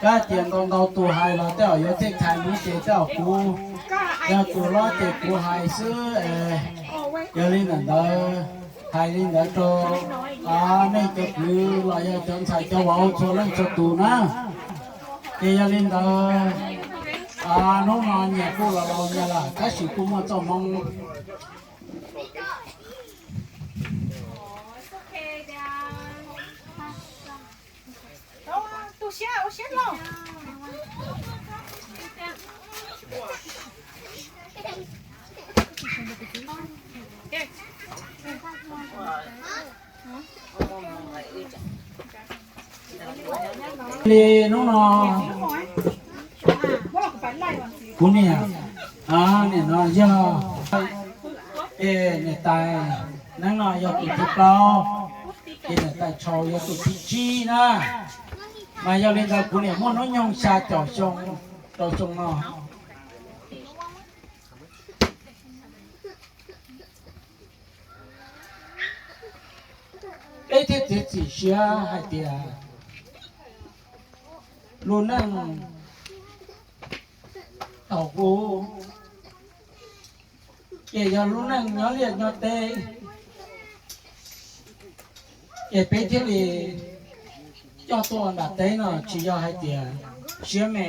Kab tias ntau ntau tus hais los tej zaum yuav tej thais mus ces tej zaum kuv yog tus hlob ces kuv hais xwb. Yog li ntawd, hais li ntawd rau nej cov kwv los yog cov ntxhais cov vauv txhua leej txhua tus na. Ces yog li ntawd, hnub no nyias kuj los laus nyias lawm tab sis kuj muaj txoj hmoo. Li hnub no kuv niam, niam no yog, es niam tais neeb no yog tus thib plaub, ces niam tais tshau yog tus thib tsib na. Mas yog li ntawd kuv niam muaj hnub nyoog xya caum xyoo rau xyoo no. Peb thiaj txiav txim siab hais tias lub neej thaum ub ces yog lub neej nyob liaj nyob teb, ces peb thiaj li coj tuaj nram teb no tsis yog hais tias siab me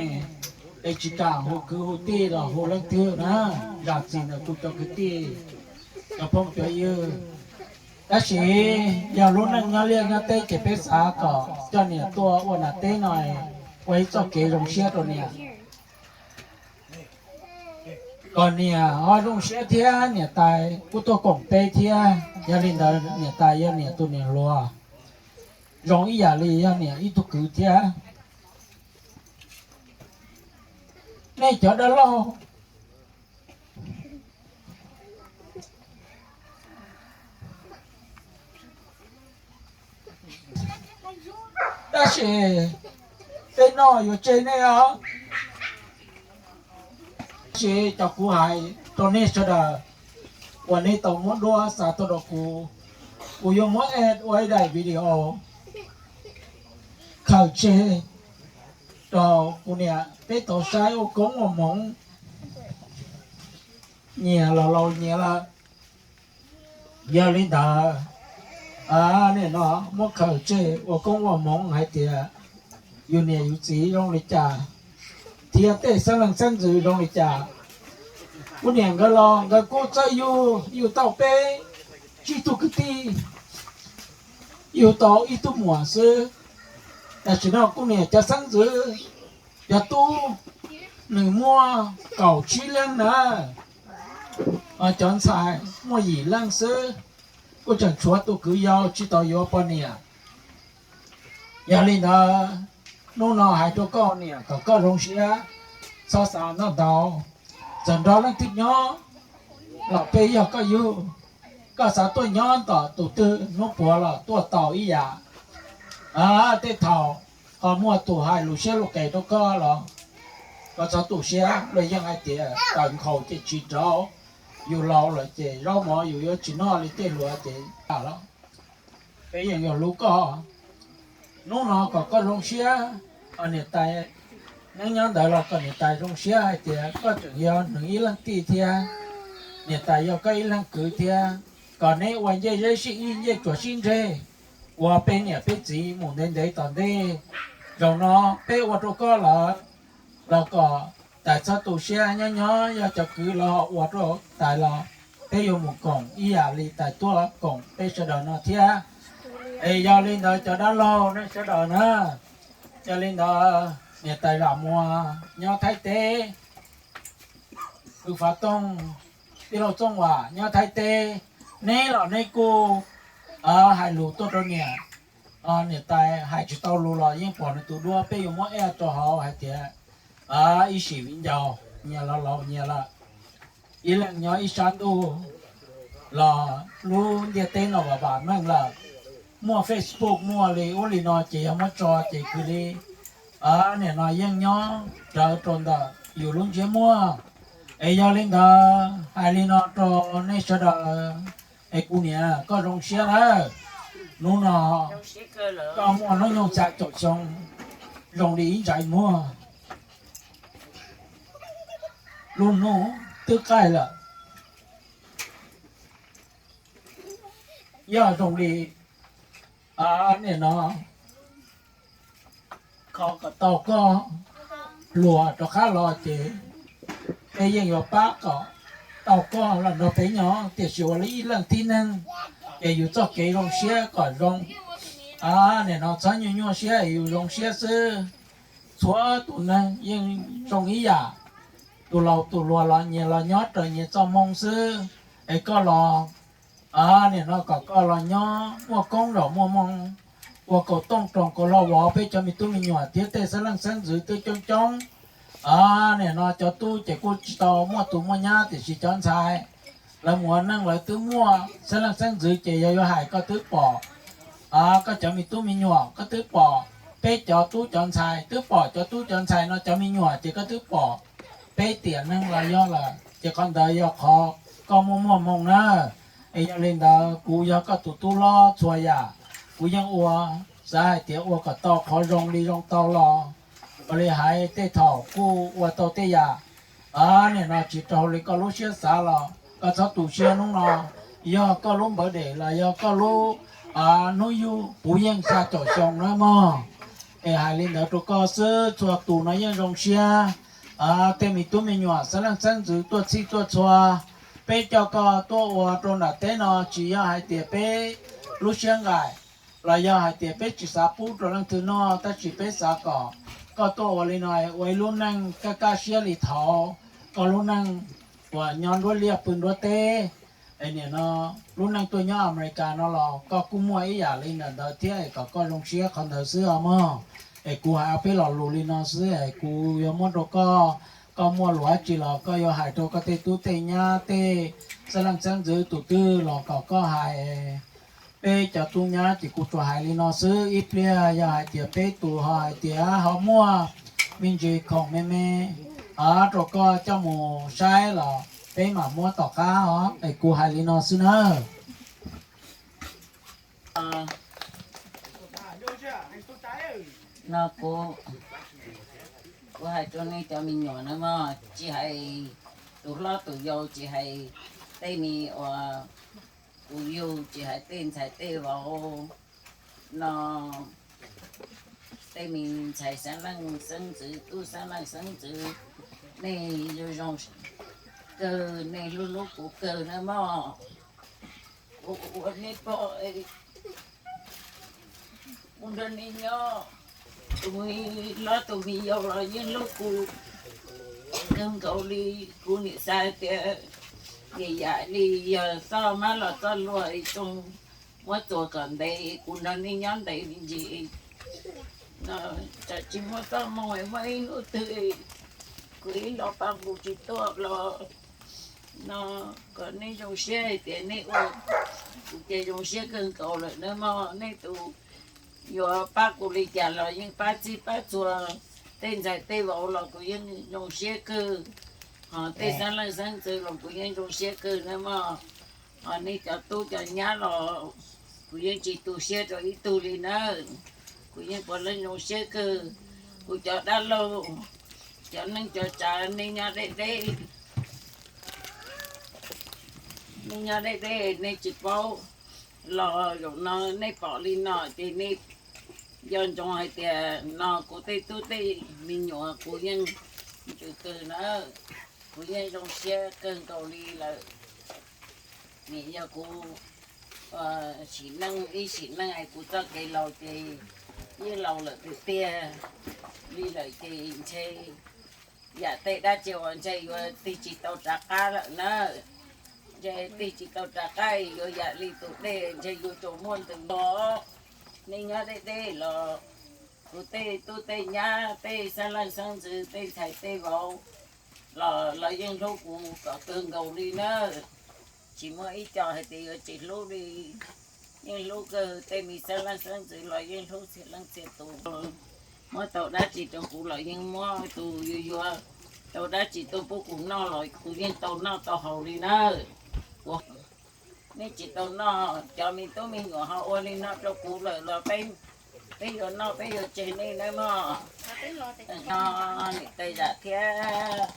es tsis kam hu kwv hu tij los hu leej twg na, zam txim ntawm kuv cov kwv tij, cov phooj cov ywg. Tab sis yog lub neej nyob liaj nyob teb ces peb xav kom coj niam tuaj ua nram teb no ua ib txoj kev zoo siab rau niam, kom niam ho zoo siab thiab niam tais kuj tuaj koom peb thiab. Yog li ntawd niam tais yog niam tus niam hluas, zoo ib yam li yog niam ib tug kwv thiab. Nej cov dab laug, tab sis tej no yuav tseg nej os. Tab sis cov kuv hais rau nej sawv daws uas nej tau muab duab xa tuaj rau kuv, kuv yuav muab add ua ib daim video khaws tseg rau kuv niam peb tau saib ua koob ua hmoov nyias los laus nyias lawm. Yog li ntawd, nim no muab khaws tseg ua koob ua hmoov hais tias yus niam yus txiv zoo li cas, thiab tej xeeb leej xeeb ntxwv zoo li cas. Kuv niam nkawd los nkawd kuj txawj yug, yug tau peb tsib tug kwv tij, yug tau ib tug muam xwb. Tam sim no kuv niam cov xeeb ntxwv, cov tub, nws muaj kaum tsib leej na, cov ntxhais muaj yim leej xwb, kuj tseem tshuav tus kwv yau tsis tau yuav poj niam. Yog li ntawd, hnub no hais rau koj niam kom koj zoo siab, txhob xav ntau ntau. Txawm nrog leej twg nyob los peb yog koj yug, koj xav tuaj nyob tom tus twg hnub puav los tuaj tau ib yam. Tej thaum ho muaj tus hais lus siab lus qes rau koj los koj txhob tu siab. Luag yeej hais tias tawm nkhaus ces tsis rauv, yus laus lawm ces zaub mov yus yuav tsis noj li tej hluas ces tas los. Peb yeej yuav hlub koj. Hnub no kom koj zoo siab, niam tais, neb nyob ntawd los kom niam tais zoo siab hais tias koj tseem yog nws ib leej tij thiab, niam tais yog koj ib leej kwv thiab. Kom neb ua ncej zeb sib ib, ncej tsuas sib ntseg, ua peb niam peb txiv mus ntev ntev tom ntej. Zaum no peb ua rau koj lawm los kom tais txhob tu siab, nyob nyob yog cov kwv lawv ho ua rau tais los peb yuav mus koom ib yam li tais tuaj koom peb sawv daws no thiab. Es yog li ntawd cov dab laug nej sawv daws na, yog li ntawd niam tais Zam Muas nyob Thaib teb, kwv Fav Tooj, tij laug Txooj Vam nyob Thaib teb, neb los neb kuj hais lus tuaj rau niam. Niam tais hais tsis tau lus los yeej pom nws tus duab, peb yuav muab add rau hauv hais tias ib sim viv ncaus nyias los laus nyias lawm, ib leeg nyob ib sab ntuj los lub ntiaj teb no vam vam meej lawm. Muaj Facebook muaj li ub li no ces yog muab tso ces kwv li nim no yeej nyob rawv rau ntawm yus lub ntsiab muag. Es yog li ntawd hais li no rau nej sawv daws, es kuv niam koj zoo siab lawm. Hnub no koj muaj hnub nyoog xya caum xyoo, zoo li ib ntsais muag. Lub hnub twb qaij lawm, yog zoo li nim no kho kom tau koj hluas rov qab los ces peb yeej yuav pab kom tau koj los nrog peb nyob, tiam sis ua li ib leej tib neeg ces yus txoj kev zoo siab kom zoo. Nim no txhob nyuaj nyuaj siab, yus zoo siab xwb. Txhua tus neeg yeej zoo ib yam, tus laus tus hluas los nyias los nyob raws nyias txoj hmoo xwb. Es koj los, nim no kom koj los nyob muaj koob los muaj hmoo, ua kaus tooj roos kaus hlau vov peb cov me tub me nyuam thiab tej xeeb leej xeeb ntxwv twb coob coob. Nim no cov tub ces kuj tsis tau muaj tus muaj nyab, tiam sis cov ntxhais lawv mus ua neej lawv twb muaj xeeb leej xeeb ntxwv ces yog yuav hais koj twb pom, koj cov me tub me nyuam koj twb pom, peb cov tub cov ntxhais twb pom, cov tub cov ntxhais no cov me nyuam ces koj twb pom. Peb tiam neeg los yog lawm ces qhov ntawd yog qhov koj muaj muaj hmoo na. Es yog li ntawd kuv yog koj tus tub hlob txhua yam, kuv yeej ua, xav hais tias ua kom tau qhov zoo li zoo tau los, ua li hais tej thaum kuj ua tau tej yam, nim no tsis raug li koj lub siab xav los koj txhob tu siab hnub no. Yog koj lub npawv dem los yog koj lub hnub yug puv yeej xya caum xyoo na mog. Es hais li ntawd rau koj xwb, txhua tus no yeej zoo siab. Tej me tub me nyuam xeeb leej xeeb ntxwv tuaj txhij tuaj txhua, peb coj koj tuaj ua rau nram teb no tsis yog hais tias peb lub siab nqaim los yog hais tias peb tsis xav pub rau leej twg noj, tab sis peb xav kom koj tuaj ua li no ua ib lub neej kaj kaj siab li thaud, koj lub neej uas nyob nruab liaj pw nruab teb. Es nim no lub neej tuaj nyob Amelikas no los koj kuj muaj ib yam li ntawm ntawd thiab, es kom koj zoo siab qhov ntawd xwb os mog. Es kuv hais ob peb lo lus li no xwb es kuv yuav muab rau koj, koj muaj lus dab tsi los koj yuav hais rau koj tej tub tej nyab tej xeeb leej xeeb ntxwv tus twg los kom koj hais. Peb cov tub nyab ces kuv tsuas hais li no xwb, ib pliag yog hais tias peb tus ho hais tias ho muaj me ntsis khoom me me rau koj coj mus saib los peb mam muab tom qab os, es kuv hais li no xwb na. No kuv, kuv hais rau nej cov me nyuam na mog, tsis hais tus hlob tus yau, tsis hais tej me uas tus yug, tsis hais tej ntxhais tej vauv no, tej me ntxhais xeeb leej xeeb ntxwv, tub xeeb leej xeeb ntxwv, nej zoo zoo kawg, nej hlub hlub kuv kawg na mog. Kuv ua nej pog, kuv nrog nej nyob, tus me hlob tus me yau los yeej hlub kuv kawg nkaus li. Kuv nim xav tias nim yam li yog txoj mab los txoj hlua zoo muab txuas kom ntev, kuv nrog nej nyob ntev me ntsis no, tsam tsis muaj txoj hmoo muaj ib hnub twg kuv ib los pab kuv tsis tuaj los no, kom nej zoo siab hais tias nej ua kuv ces zoo siab kawg nkaus lawm na mog. Nej tus yuav pab kuv li cas los yeej pab txij pab txhua, tej ntxhais tej vauv los kuv yeej zoo siab kawg, ho tej xeeb leej xeeb ntxwv los kuv yeej zoo siab kawg na mog. Ho nej cov tub cov nyab los kuv yeej tsis tu siab rau ib tug li nawb, kuv yeej puav leej zoo siab kawg. Kuv cov dab laug, cov neej cov tsav nej nyob deb deb, nej nyob deb deb nej tsis paub los zaum no nej pom li no ces nej nco ntsoov hais tias no kuv tej tub tej me nyuam kuv yeej ntsws kawg na, kuv yeej zoo siab kawg nkaus li lawm. Nim yog kuv sim neej ib sim neej es kuv txoj kev laus ces yeej laus lawm tiag tiag li lawm ces ntshe yam tej dab tsi uas ntshe yuav tig tsis tau rov qab lawm na. Ntshe tig tsis tau rov qab yuav yam li tus dej ntshe yuav tsaus muaj ntws nto. Nej nyob deb deb los kuv tej tub tej nyab tej xeeb leej xeeb ntxwv tej ntxhais tej vauv los lawv yeej hlub kuv kom kawg nkaus li na. Tsis muaj ib co hais tias yuav tsis hlub li, yeej hlub kawg. Tej me xeeb leej xeeb ntxwv los yeej hlub txhia leej txhia tus. Muab tau dab tsi rau kuv los yeej muab, tus yuav yuav tau dab tsi tuaj pub kuv noj los kuv yeej tau noj tau haus li na. Nej tsis tau noj, cov me tub me nyuam ho ua li no rau kuv lawm los peb Peb yuav noj peb yuav tseg nej nawb mog. No niam tais Zam thiab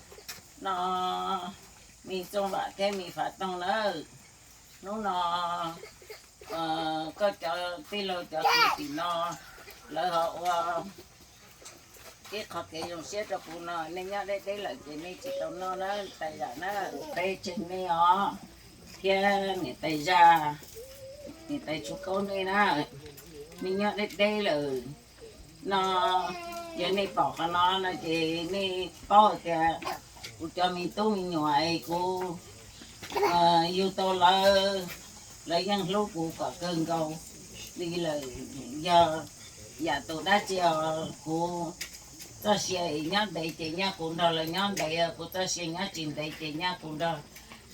no me Txooj Vam thiab me Fav Toog nawb. Hnub no koj cov tij laug cov kwv tim no lawv ho ua ib qho kev zoo siab rau kuv no, nej nyob deb deb lawm ces nej tsis tau noj na, tais Zam na, peb tseg nej os, thiab niam tais Zaj, niam tais Tshua Kaub nej na, nej nyob deb deb lawm no, yog nej pom qhov no no ces nej paub hais tias kuv cov me tub me nyuam es kuv yug tau lawv, lawv yeej hlub kuv kom kawg nkaus li lawm. Yog yam tus dab tsi os kuv txoj sia es nyob ntev ces nyob kuv nrog lawv nyob ntev, kuv txoj sia nyob tsis ntev ces nyob kuv nrog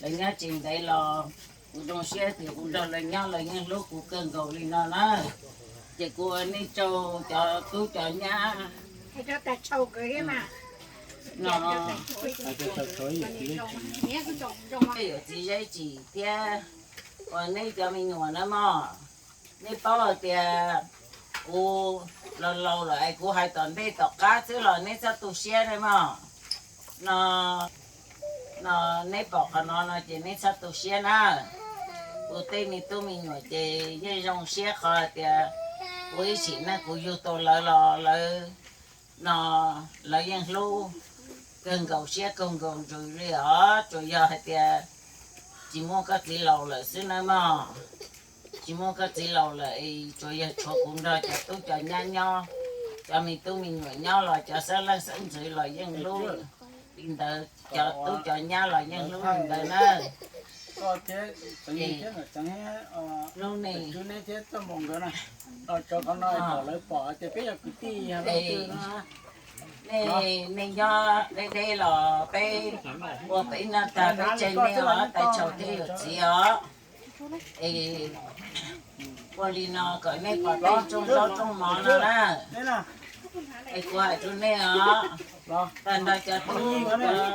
lawv nyob tsis ntev los kuv zoo siab tias kuv nrog lawv nyob lawv yeej hlub kuv kawg nkaus li no na. Ces kuv ua nej tsaug cov tub cov nyab no, yawm txiv Zeb Tsim thiab uas nej cov me nyuam na mog, nej paub hais tias kuv laus laus lawm es kuv hais tom ntej tom qab xwb los neb txhob tu siab na mog. No, no neb pom qhov no no ces neb txhob tu siab na. Kuv tej me tub me nyuam ces yeej zoo siab qhov hais tias kuv ib sim neej kuv yug tau lawv los lawv no lawv yeej hlub kawg nkaus siab kawg nkaus ntsws li os. Tsuas yog hais tias tsis muaj koj txiv laus lawm xwb nawb mog. Tsis muaj koj txiv laus lawm es tsuas yog tshuav kuv nrog cov tub cov nyab nyob, cov me tub me nyuam nyob los cov xeeb leej xeeb ntxwv los yeej hlub li ntawd, cov tub cov nyab los yeej hlub li ntawd na. Hnub no nej, nej nyob deb deb los peb ua peb noj tag peb tseg nej os tais Tshaus thiab yawm txiv os. Es ua li no kom nej pom tej rooj zaub rooj mov no na. Es kuv hais rau nej os, tag nrho cov tub cov